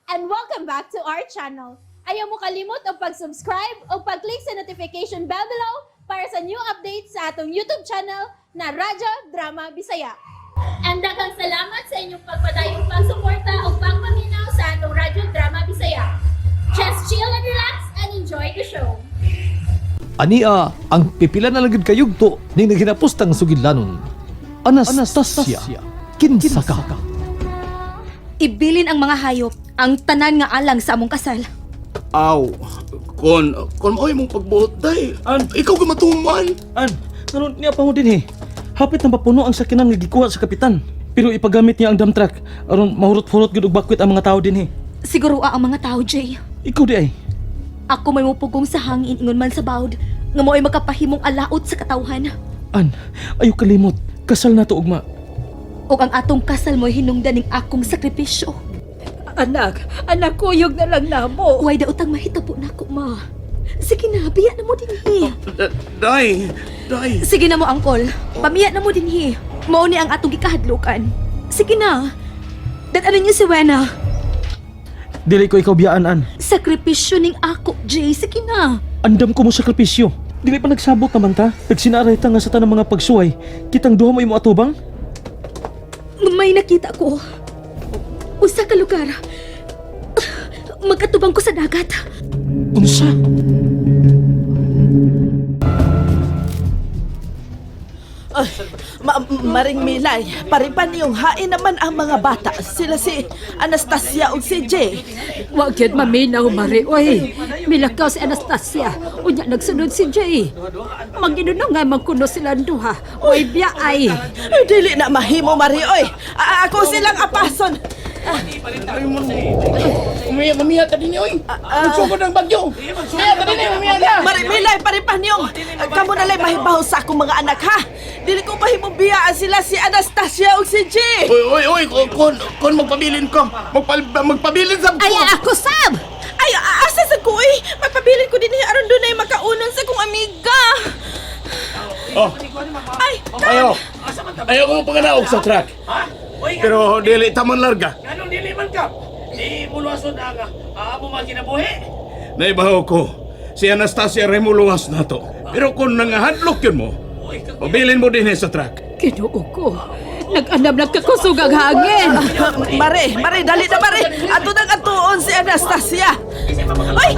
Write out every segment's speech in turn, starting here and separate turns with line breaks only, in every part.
And welcome back to our channel. Ayaw mo kalimot og pag-subscribe o pag-click sa notification bell below para sa new updates sa atong YouTube channel na Radyo Drama Bisaya. And daghang salamat sa inyong pagpadayong pagsuporta o pagpaminaw sa atong Radyo Drama Bisaya. Just chill and relax and enjoy the show.
Ania ang pipila na lang gyud kayugto ning naghinapostang sugidlanon. Anastasia, kinsa ka?
Ibilin ang mga hayop, ang tanan nga alang sa among kasal.
Aw, kon mao'y mong pagbuot day.
An?
Ikaw ka matuman.
An, nanon niya pa mo din eh. Hapit na mapuno ang sakinan nga gikuha sa kapitan. Pero ipagamit niya ang dump truck aron mahurot-hurot gyud og bakwit ang mga tao din eh.
Siguro ang mga tao, Jay.
Ikaw di ay.
Ako may mupugong sa hangin ingon man sa bawd, nga mo'y makapahimong alaot sa katawhan.
An, ayo kalimot. Kasal na to ugma.
Ug ang atong kasal mo'y hinungdan ning akong sakripisyo.
Anak, anak, kuyog na lang namo.
Way daotang mahitabo nako, ma. Sige na, biya na mo dinhi.
Day, day.
Sige na mo, angkol. Pamiya na mo dinhi. Mao ni ang atong gikahadlukan. Sige na. Dad-anin niyo si Wena.
Dili ko ikaw biyaan, an.
Sakripisyo ning ako, Jay. Sige na.
Andam ko mo sakripisyo. Dili pa nagsabot naman ta. Nagsinaaray ta nga sa tanang mga pagsuway. Kitang duha mo imo atubang.
May nakita ko. Usa ka lugar. Magkatubang ko sa dagat.
Unsa?
Ay, Maring Milay, paripan niyong hain naman ang mga bata. Sila si Anastasia ug si Jay.
Wa gyud maminaw mari oy. Milakaw si Anastasia. Unya nagsunod si Jay. Maginuno nga man kuno sila duha. Oy biya ay.
Ay, dili na mahimo, Mari, oy. Ako silang apason.
Umiya, mamiya ta din oy. Magsugod ang bagyo. Mamiya ta din mamiya ta.
Mari Milay, paripan niyong. Kamo na lang mahibaw sa akong mga anak, ha? Dili ko mahimo biyaan sila si Anastasia ug si Jay.
Oy, oy, oy, kon magpabilin ko. Magpabilin sab ko.
Ay ako sab.
Ay, asa sa ko, eh. Magpabilin ko din aron dunay makaunon sa kong amiga.
Oh,
Ay,
ayo. Ayo ko panganaog sa truck. Pero dili ta man larga.
Anong dili man ka? Di muluason ang amo mga kinabuhi.
Naibaw ko. Si Anastasia remuluwas na to. Pero kung nangahadlok yun mo, pabilin mo din sa truck.
Ginoo ko. Nag-anam lang kakusog ang hangin.
Mare, Mare, dali na Mare. Ato nang atuon si Anastasia. Oy,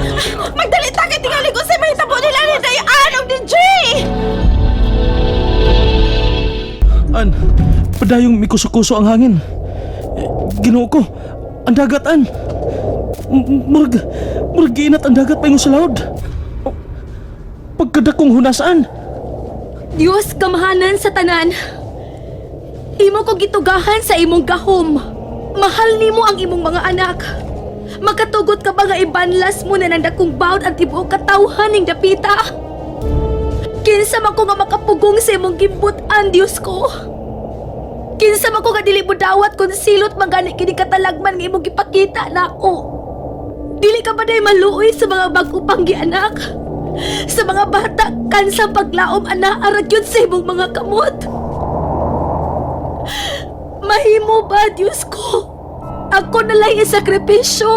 magdali ta kay tingali ko sa mahitabo nila ni Dayan ug ni Jay.
An, padayong mikuso-kuso ang hangin. Eh, Ginoo ko, ang dagat an. Murag, murag giinat ang dagat paingon sa laod. Oh, pagkadakong hunasan.
Diyos kamahanan sa tanan. Imo ko gitugahan sa imong gahom. Mahal nimo ang imong mga anak. Makatugot ka ba nga ibanlas mo na nandakong bawd ang tibuok katawhan ning dapita? Kinsa man ko nga makapugong sa imong gimbut-an, Diyos ko? Kinsa man ko nga dili mo dawat kung silot man gani kini katalagman nga imong gipakita nako? Dili ka ba day maluoy sa mga bag-o pang gianak? Sa mga bata, kansang paglaom ana arag yun sa imong mga kamot. Mahimo ba, Diyos ko? Ako na lang isakripisyo.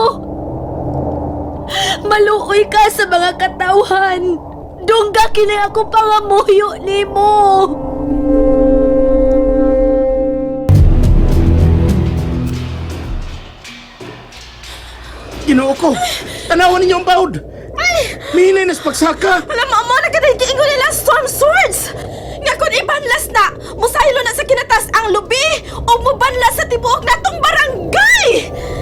Maluoy ka sa mga katawhan. Dungga kini ako pangamuyo nimo.
Ginoo ko. Tanawan ninyo ang bawd. Mihinay na sa pagsaka.
Alam mo, mo na kaday giingon nila storm swords. Nga kun ibanlas na, musaylo na sa kinatas ang lubi o mubanlas sa tibuok natong barangay.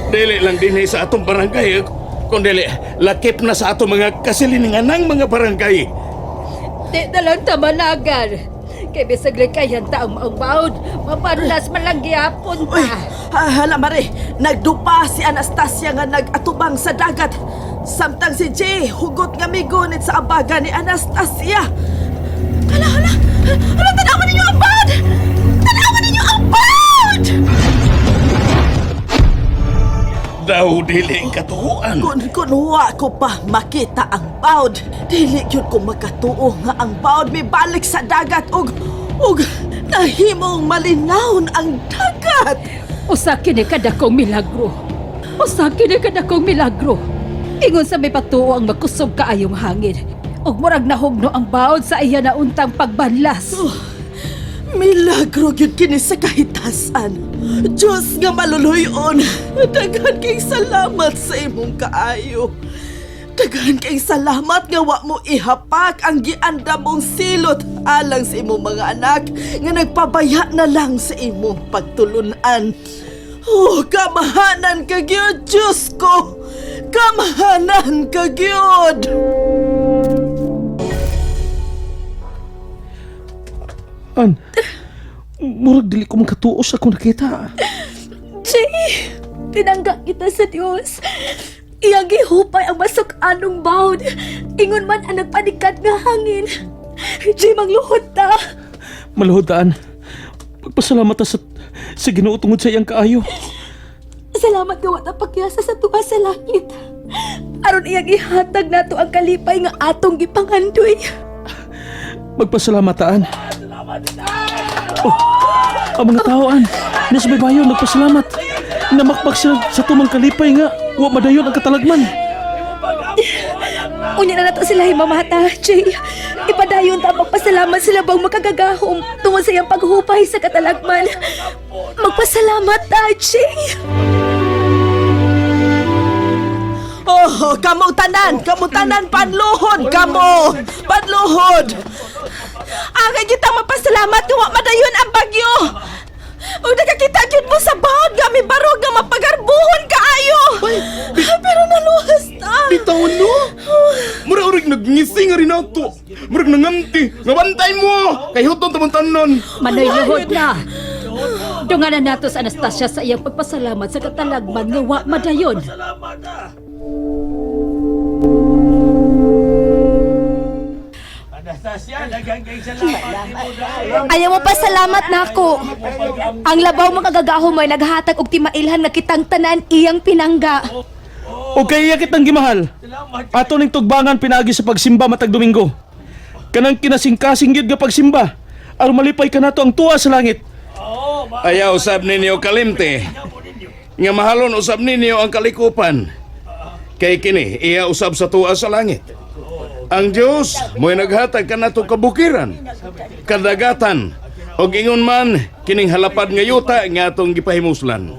Dili lang din sa atong barangay. Kung dili, lakip na sa atong mga kasiliningan ng mga barangay.
Di na lang tamanagan. Kay bisag likayan ta ang maong baod. Mapanlas man lang gihapon
Uy,
ta.
hala Mare, nagdupa si Anastasia nga nag-atubang sa dagat. Samtang si Jay hugot nga migunit sa abaga ni Anastasia. Hala, hala, hala, tanawan ninyo ang bad! Tanawan ninyo ang bad!
Daw dili katuhuan.
Kun wa ko pa makita ang bawd, dili gyud ko makatuo nga ang bawd mibalik sa dagat ug nahimong malinawon ang dagat.
Usa kini kadakong milagro. Usa kini kadakong milagro. Ingon sa may patuo ang makusog kaayong hangin. Ug murag nahugno ang baod sa iya na untang pagbanlas.
Milagro gyud kini sa kahitasan. Diyos nga maluluyon, daghan kay salamat sa imong kaayo. Daghan kay salamat nga wa mo ihapak ang gianda mong silot alang sa imong mga anak nga nagpabaya na lang sa imong pagtulunan. Oh, kamahanan ka gyud, Diyos ko! Kamahanan ka gyud!
An, murag dili ko makatuo sa akong nakita.
Jay, pinangga kita sa Dios. Iyang gihupay ang masuk-anong bawd. Ingon man ang nagpanikat nga hangin. Jay, magluhod ta.
Maluhod ta, An. Pagpasalamat ta sa Ginoo tungod sa iyang kaayo.
Salamat nga wa ta pakyasa sa tuwa sa langit. Aron iyang ihatag nato ang kalipay nga atong gipangandoy.
Magpasalamat ta, An. Oh, ang mga tao, An. Nasa baybayon, nagpasalamat. Namakpak sila sa tumang kalipay nga. Wa madayon ang katalagman.
Unya na nato sila himamata, Jay. Ipadayon ta magpasalamat sila bang makagagahom tungod sa iyang paghupay sa katalagman. Magpasalamat ta, Jay.
Oh, kamo tanan, kamo tanan panluhod, kamo panluhod. Angay kita mapasalamat nga wa madayon ang bagyo. Ug nakakita gyud mo sa bawod nga may barog nga mapagarbuhon kaayo. Pero naluhas ta.
Bitaw no? Mura urig nagngisi nga rin ato. Murag nanganti. Ngabantay mo! Kay huton tamang tanan.
Manoy luhod na. Dunganan nato sa Anastasia sa iyang pagpasalamat sa katalagman nga wa madayon.
Ayaw mo pasalamat nako. Ang labaw makagagahom ay naghatag og timailhan nga kitang tanan iyang pinangga.
O kay iya kitang gimahal. Ato ning tugbangan pinaagi sa pagsimba matag Domingo. Kanang kinasingkasing gyud nga pagsimba. Aron malipay kanato ang tuwa sa langit.
Ayaw usab ninyo kalimte. Nga mahalon usab ninyo ang kalikupan. Kay kini iya usab sa tuwa sa langit. Ang Dios mo'y naghatag kanato kabukiran, kadagatan, og ingon man kining halapad nga yuta nga atong gipahimuslan.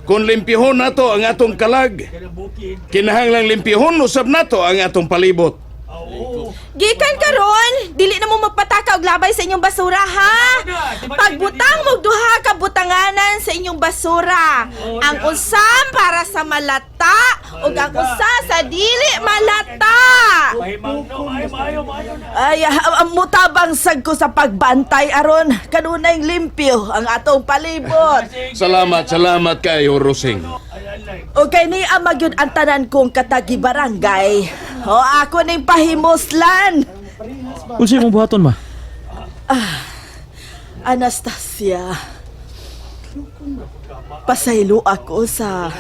Kung limpihon nato ang atong kalag, kinahanglang limpihon usab nato ang atong palibot.
Gikan karon, dili na mo magpataka og labay sa inyong basura ha. Pagbutang mo duha ka butanganan sa inyong basura. Ang usa para sa malata ug ang usa sa dili malata.
Ay, mutabang sad ko sa pagbantay aron kanunay limpyo ang atong palibot.
Salamat, salamat kayo, Rosing.
Okay ni ama gyud ang tanan kong katagi barangay. O ako ning pahimuslan.
Unsa imong buhaton ma?
Anastasia. Pasaylo ako sa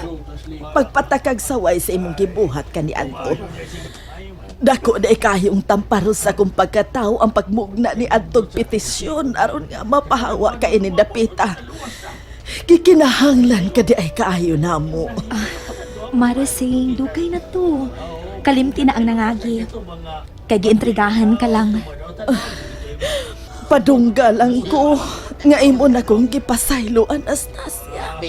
pagpatakag saway sa imong gibuhat kaniadto. Dako na ikahiyong tamparo sa akong pagkatao ang pagmugna ni adtong petisyon aron nga mapahawa ka ini dapita. Gikinahanglan ka di ay kaayo namo.
Marasing, dugay na to. Kalimti na ang nangagi. Kay giintrigahan ka lang.
Padungga lang ko nga imo na kong gipasaylo, Anastasia.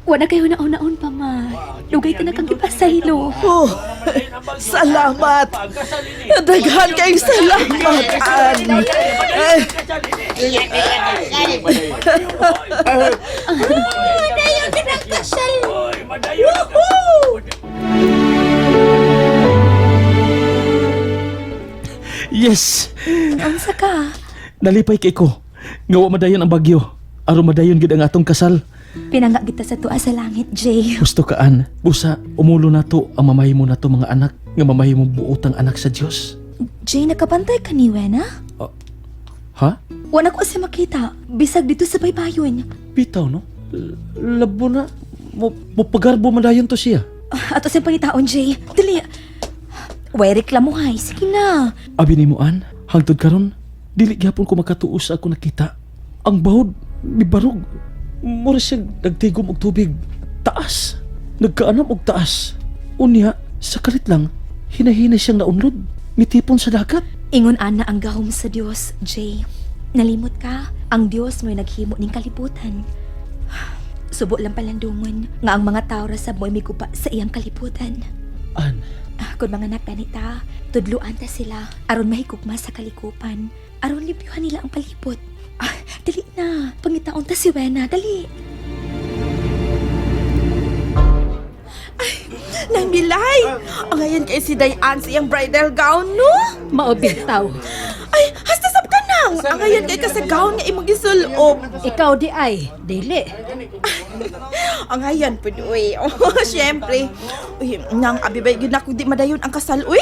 Wala kayo naon-naon pa, ma. Dugay ka na kang gipasaylo.
Oh, salamat. Daghan kayong salamat, An. Eh,
Yes.
Unsa ka?
Nalipay kay ko. Nga wa madayon ang bagyo. Aron madayon gid ang atong kasal.
Pinangga kita sa tuwa sa langit, Jay.
Gusto ka an. Busa umulo nato ang mamahimo nato mga anak nga mamahimo buotang anak sa Dios.
Jay, nakabantay ka ni Wena?
Ha?
Wala ko siya makita. Bisag dito sa baybayon.
Bitaw no. Labo na. Mo, mo pagarbo madayon to siya.
Ato siyang pangitaon, Jay. Dali. Way reklamo hay. Sige na.
Abi nimo an, hangtod karon dili gyapon ko makatuo sa ako nakita. Ang bahod mibarog. Mura siya nagtigom og tubig. Taas. Nagkaanam og taas. Unya, sa kalit lang, hinahina siyang naunlod. Mitipon sa dagat.
Ingon ana ang gahom sa Dios, Jay. Nalimot ka, ang Dios mo'y naghimo ning kalibutan. Subo lang palandungon nga ang mga tao ra sab mo'y miguba sa iyang kalibutan.
An,
Ah, kung mga anak ganita, tudluan ta sila aron mahigugma sa kalikupan, aron libyuhan nila ang palibot. Ah, dali na, pangitaon ta si Wena, dali.
Nang Milay! Ang ngayon kay si Diane sa iyang bridal gown, no?
Mao bitaw.
Ay, hasta sab ka nang! Ang ngayon kay ka sa gown nga imong gisulob.
Ikaw di ay, dili.
Ang ngayon pud uy. Oh, syempre. Uy, nang abi bay gyud nako di madayon ang kasal, uy.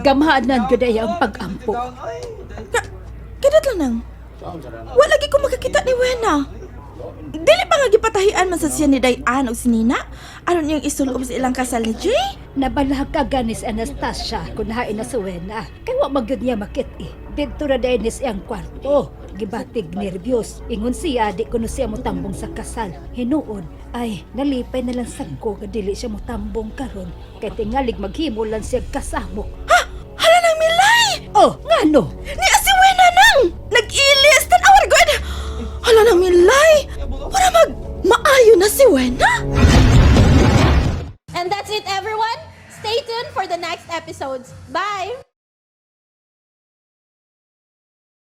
Gamhanan gyud ay ang pag-ampo.
Ka kadot lang nang. Wala lagi ko makakita ni Wena. Dili pa nga gipatahian man sa siya ni Diane o si Nina? Aron niyang isulob sa ilang kasal ni Jay?
Nabalha ka ganis Anastasia kung hain na suwena. Kay wa magyud niya makit eh. Didto ra dayon ni siyang kwarto. Gibatig nervyos. Ingon siya di kuno siya motambong sa kasal. Hinuon ay nalipay na lang sad ko nga dili siya motambong karon kay tingalig maghimo lang siya kasamok.
Ha! Hala nang Milay!
Oh, ngano?
Ni si Wena nang! Nag-ilis! Tanawar god! Hala nang Milay! Para mag... Maayo na si Wena?
And that's it, everyone. Stay tuned for the next episodes. Bye!